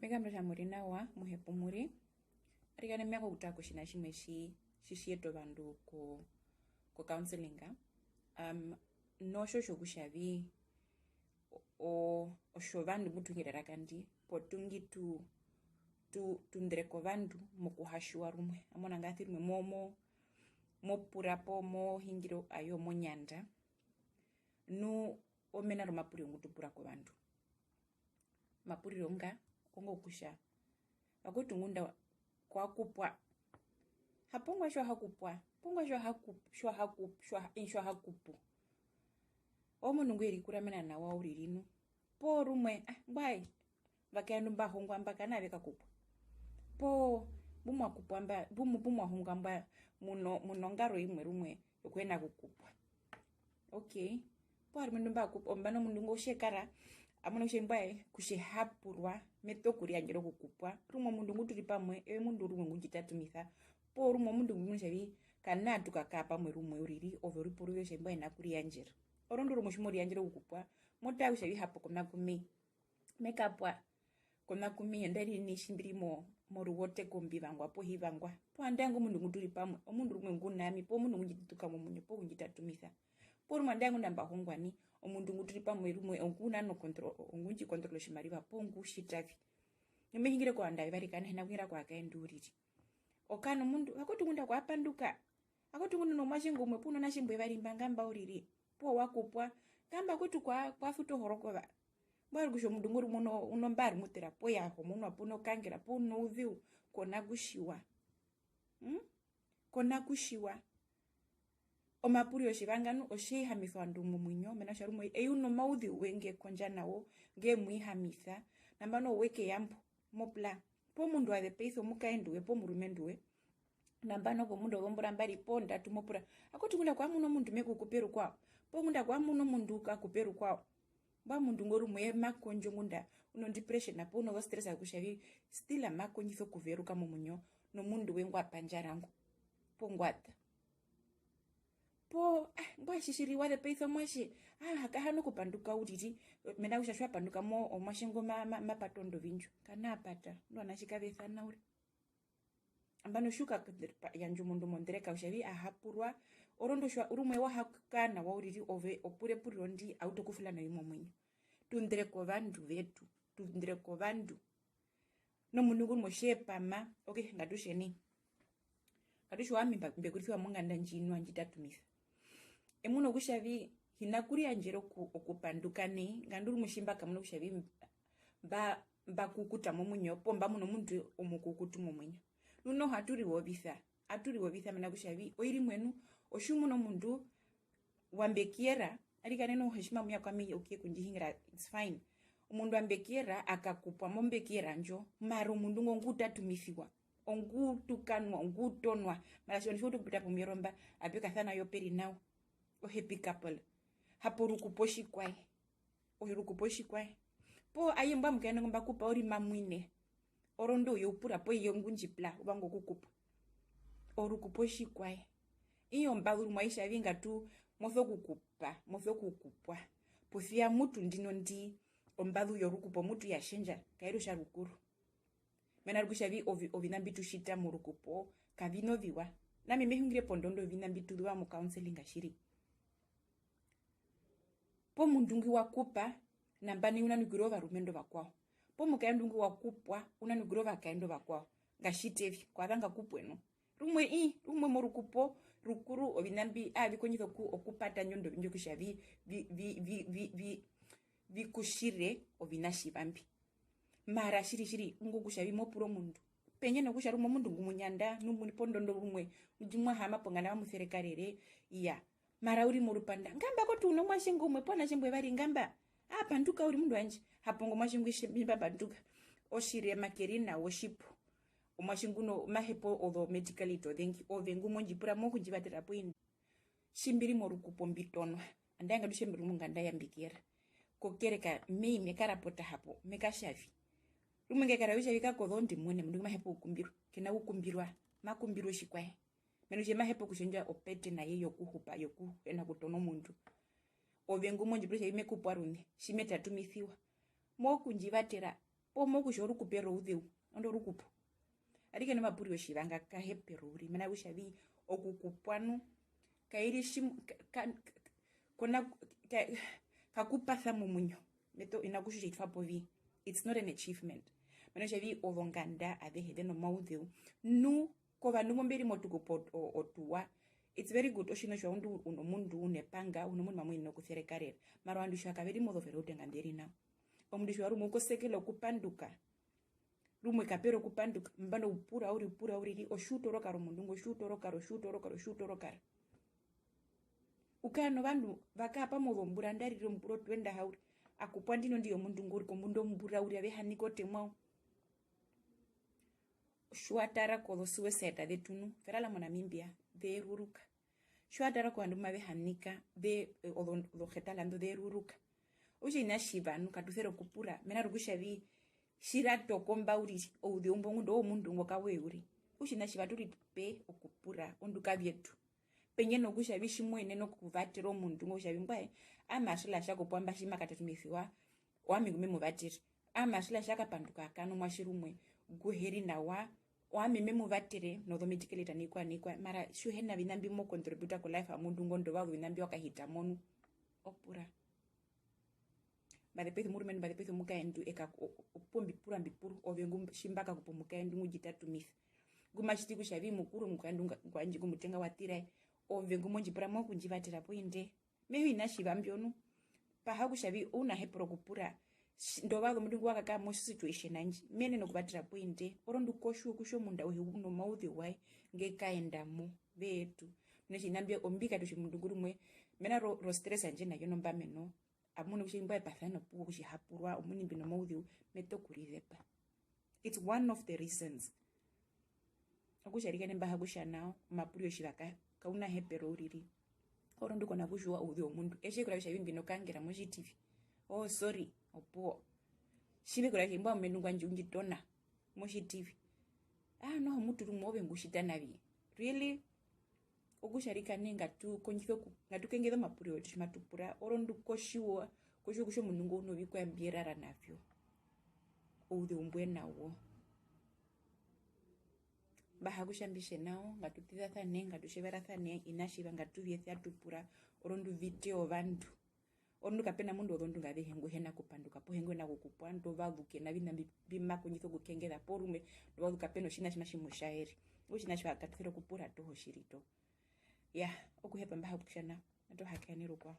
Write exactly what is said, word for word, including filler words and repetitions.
Me kambura kutja mu ri nawa, mu hepa mu ri. Arikana me vanga okutara kotjiṋa tjimwe tji, tji tji yeta ovandu ko, ko counseling. Um, notjo tjokutja vi, o, o, otjovandu mbu tu hungira eraka ndi, potuingi tu, tu, tu ndereka ovandu mokuhatjiwa rumwe. Amona ngasi rumwe mo, mo, mo pura po, mo hingire ayo monyanda. Nu omena romapuriro ngu tu pura kovandu. Omapuriro nga, ongo kutja, vakwetu ngunda kwa kupwa. Hapo ngwa tji wa ha kupwa, poo ngwa tji wa ha ku-, tji wa ha ku-, tji wa ha, tji wa ha kupu. Omundu ngwe rikuramena nawa uriri nu. Poo rumwe, ah, mbwae, vakaendu mba hongwa mba kana ve kakupwa. Poo, mbu mwa kupwa mba, mbu mu-, mbu mwa hongwa mba, mu no, mu nongaro imwe rumwe yokuhina kukupwa. Okay. Poo rumwe ndu mba kupwa, omba nomundu ngo tje kara, a muna kutja mbwae, kutja e ha purwa, me so kuriyandjera okukupwa. Rumwe omundu ngu tu ri pamwe, eye omundu rumwe ngu ndji tatumisa. Poo rumwe omundu ngu muna kutja vi, kanaa tu kakaa pamwe rumwe uriri, ove u ri poruveze kutja mbwae hi na kuriyandjera. Orondu rumwe tji mo riyandjere okukupwa, mo tara kutja vi hapo kona ku me, me kapwa kona ku me, nandarire nai tji mbi ri mo, moruwoteko mbi vangwa poo hi vangwa. Poo andae ingo omundu ngu tu ri pamwe, omundu rumwe ngu na ami, poo omundu ngu ndji tutuka momuinyo, poo ngu ndji tatumisa. Poo rumwe andae ngunda mba hongwa nai, omundu ngu tu ri pamwe rumwe ongu na no control, ongu ndji controla otjimariva, poo ngu tjita vi. Nu me hingire kovandu avevari kana hi na kuhungira kovakaendu uriri. Okaa nomundu, vakwetu ngunda kwa panduka. Vakwetu ngunda u nomuatje ngumwe poo u novanatje imbo vevari mba nga mba uriri. Poo wa kupwa. Nga mba kwetu kwa, kwa suta ohorokova. Mbwae kutja omundu ngo rumwe u no, u no mba ri mutera poo ya homonwa poo u nokangera poo u nouzeu kona kutjiwa. Mm? Kona kutjiwa. Omapuriro tjiva nga nu otji hihamisa ovandu momuinyo, mena rokutja rumwe eye u nomauzeu we nge kondja na wo, nge mu hihamisa, nambano we keya mbo, mo pura. Poo omundu wa zepaisa omukaendu we poo omurumendu we, nambano pomundu wozombura mbari poo ndatu mo pura. Vakwetu ngunda kwa muna omundu me ku kupe rukwao, poo ngunda kwa muna omundu ka kupe rukwao. Mbwae omundu ngo rumwe ma kondjo ngunda u no depression poo u nozo stress kutja vi still ma kondjisa okuveruka momuinyo nomundu we ngwa pandjara ngo, poo ngwa ṱa. Poo, ah, mbwae tjiri wa zepaisa omuatje, ah, ha kahana okupanduka uriri, mena rokutja tji wa panduka mo omuatje ngo ma, ma, ma pata ondovindjo, kanaa pata, ndo ovanatje kave sana uriri. Nambano tji u ka yandja omundu mondereka kutja vi a ha purwa, orondu otjiwa rumwe wa ha kaa nawa uriri ove o pura epuriro ndi a utu okufula navi momuinyo. Tu ndereka ovandu vetu, tu ndereka ovandu. Nomundu ngu rumwe tje pama, okay, ngatu tje nai. Ngatu tje owami mba-, mbe kurisiwa monganda ndji nu a ndji tatumisa. E muna kutja vi hi na kuriyandjera oku-, okupanduka nai, nga ndu rumwe tji mba kamuna kutja vi mba, mba kukuta momuinyo, poo mba muna omundu omukukutu momuinyo. Nu noho atu rivovisa, atu rivovisa mena rokutja vi oiri imwe nu, otji u muna omundu wa mbekiyera, arikana noho tji ma muya kwami okuye kundjihingira, it's fine. Omundu wa mbekiyera a kakupwa mombekiyera ndjo, mara omundu ngo ngu tatumisiwa, ongu tukanwa, ongu tonwa, mara tjiwa tji wa utu okupita pomuvero mba, ape kasana yo pe ri nawa. O happy couple. Hapo orukupo otjikwaye. Orukupo otjikwaye. Poo aye mbwae omukaendu ngo mba kupa uriri ma mwine. Orondu oyo u pura poo iyo ngu ndji pura, u vanga okukupwa. Orukupo otjikwaye. Iyo ombazu rumwe ai tja vi ngatu mo so kukupa, mo so kukupwa. Posi ya mutu ndino ndi ombazu yorukupo mutu ya tjendja, kai ri otja rukuru. Mena rokutja vi ovi-, oviṋa mbi tu tjita morukupo kavi na oviwa. Nami me hungire pondondo yoviṋa mbi tu zuva mo counseling tjiri. Poo omundu ngwi wa kupa, nambano u nanukirwa ovarumendu ovakwao. Poo omukaendu ngwi wa kupwa, u nanukirwa ovakaendu ovakwao. Nga tjite vi, kwa vanga kupwe nu. Rumwe ii, rumwe morukupo rukuru oviṋa mbi aa vi kondjisa oku-, okupata ndjo ndovindjo kutja vi, vi, vi, vi, vi, vi, vi ku tjire oviṋa tjiva mbi. Mara tjiri, tjiri, ingo kutja vi mo pura omundu. Pendje nokutja rumwe omundu ngu mu nyanda, nu mu ri pondondo rumwe, ndji mwa haama ponganda mamu serekarere, iya. Mara u ri morupanda. Ngamba kwetu u nomuatje ngumwe, poo vanatje imbo vevari, ngamba. Aa panduka uriri mundu wandje. Hapo ngo omuatje ngwi tji mba panduka. Otjirema ke ri nawa otjipu. Omuatje nguno ma hepa ozo medicality ozengi. Ove ngu mo ndji pura mo kundjivatera poo indi. Tji mbi ri morukupo mbi tonwa. Andae ngatu tje mbi ri monganda ya mbekiyera. Kokereka me i me karapota hapo, me katja vi. Rumwe nge kara kutja vi kako zondi mune, omundu ngu ma hepa okukumbirwa. Ke na kukumbirwa, ma kumbirwa otjikwaye. Mena rokutja ma hepa okutjendja opete naye yokuhupa, yokuhina kutona omundu. Ove ngu mo ndji pura kutja vi me kupwa ruṋe, tji me tatumisiwa. Mo kundjivatera, Omo kutja orukupe rouzeu, ondo rukupo. Arikana omapuriro otjiva nga kahepero uriri, mena rokutja vi okukupwa nu, kairi tjim-, ka, ka, ka, kona, ka, kakupasa momuinyo. Meto, ina kutja otjitwa povi, it's not an achievement. Mena rokutja vi ozonganda azehe ze nomauzeu. Nu, kovandu mbo mbe ri motukupo o-, otuwa, it's very good, otjiṋa otjiwa, omundu u-, u nomundu u nepanga, u nomundu mamu yenene okuserekarera. Mara ovandu tjiva kave ri mozovero utenga nde ri nao. Omundu tjiva rumwe u kosekela okupanduka. Rumwe kape ri okupanduka, nambano u pura uriri, u pura uriri, otji u torokara omundu ngo, otji u torokara, otji u torokara, otji u torokara. U kara novandu va kara pamwe ozombura, nandarire ombura otwenda ha uriri, a kupwa ndino ndi yomundu ngo uriri kombunda ombura uriri, ave hanika otemwa. Tji wa tara kozosuicide zetu nu, verala moNamibia, ze eruruka. Tji wa tara kovandu mbu mave hanika, ve-, ozo-, ozohetala ndo ze eruruka. Okutja oviṋa tjiva nu katu sere okupura, mena rokutja vi, tji ra tokomba uriri, ouzeu mbo ngunda owomundu ngo kawoye uriri. Okutja oviṋa tjiva tu ripe okupura, onduka vyetu. Pendje nokutja vi tji mo yenene okuvatera omundu ngo kutja vi mbwae, ami atjila tja kupwa mba tji ma katatumisiwa, owami ngu me mu vatere. Ami atjila tja kapanduka a kara nomuatje rumwe ngu he ri nawa, owami me mu vatere nozomedical aid nai kwa nai kwa, mara tji u hi na viṋa mbi mo contributa ko life yomundu ngo, ndovazu oviṋa mbi wa kahita mo nu, o pura. Mba zepaisa omurumendu, mba zepaisa omukaendu, eka, o-, o-, opuwo mbi pura, mbi pura, ove ngu, tji mba kakupa omukaendu ngu ndji tatumisa. Ngu ma tjiti kutja vi mukuru omukaendu nga-, ngwandje ngu mutenga wa tira, ove ngu mo ndji pura mo kundjivatera poo indee. Me hee oviṋa tjiva mbyo nu. Paha kutja vi ounahepero okupura, tji-, ndovazu omundu ngu wa kakara mo situation yandje, me yenene okuvatera poo indee, orondu ko tjiwa kutja omundu auhe u nomauzeu waye nge kaenda mo, veetu. Mena rokutja oviṋa mbyo ombi katu tja omundu ngu rumwe, mena ro-, ro stress yandje na yo nombameno, a munu kutja imbo epasana opuwo kutja iha purwa, omuini mbi nomauzeu, me tokurizepa. It's one of the reasons. Okutja arikana mba ha kutja nao, omapuriro tjiva ka-, kaunahepero uriri. Orondu ko na kutjiwa ouzeu womundu. Etje kura kutja vi mbi nokangera motjitivi. Oh, sorry, opuwo. Tji ve kura kutja imbo omurumendu ngwandje u ndji tona motjitivi. Ah, noho mutu rumwe ove ngu tjita navi. Really? Okutja arikana ngatu kondjise oku-, ngatu kengeze omapuriro wetu tji matu pura, orondu ko tjiwa, ko tjiwa kutja omundu ngo u novikwaye mbi rara na vyo. Ouzeu mbwe na wo. Mba ha kutja mbi tje nao, ngatu ṱizasane, ngatu tjeverasane, oviṋa tjiva ngatu vi ese atu pura, orondu vi teya ovandu. Orondu kape na mundu wozondunge azehe ngu hi na kupanduka, poo ngu hi na kukupwa, ndovazu ke na viṋa mbi, mbi ma kondjisa okukengeza, poo rumwe ndovazu kape na otjiṋa tji matji mu tjaere. Okutja oviṋa tjiva katu sere okupura toho tjiri toho. Iyaa, okuhepa mba ha kutja nao, matu hakaene rukwao.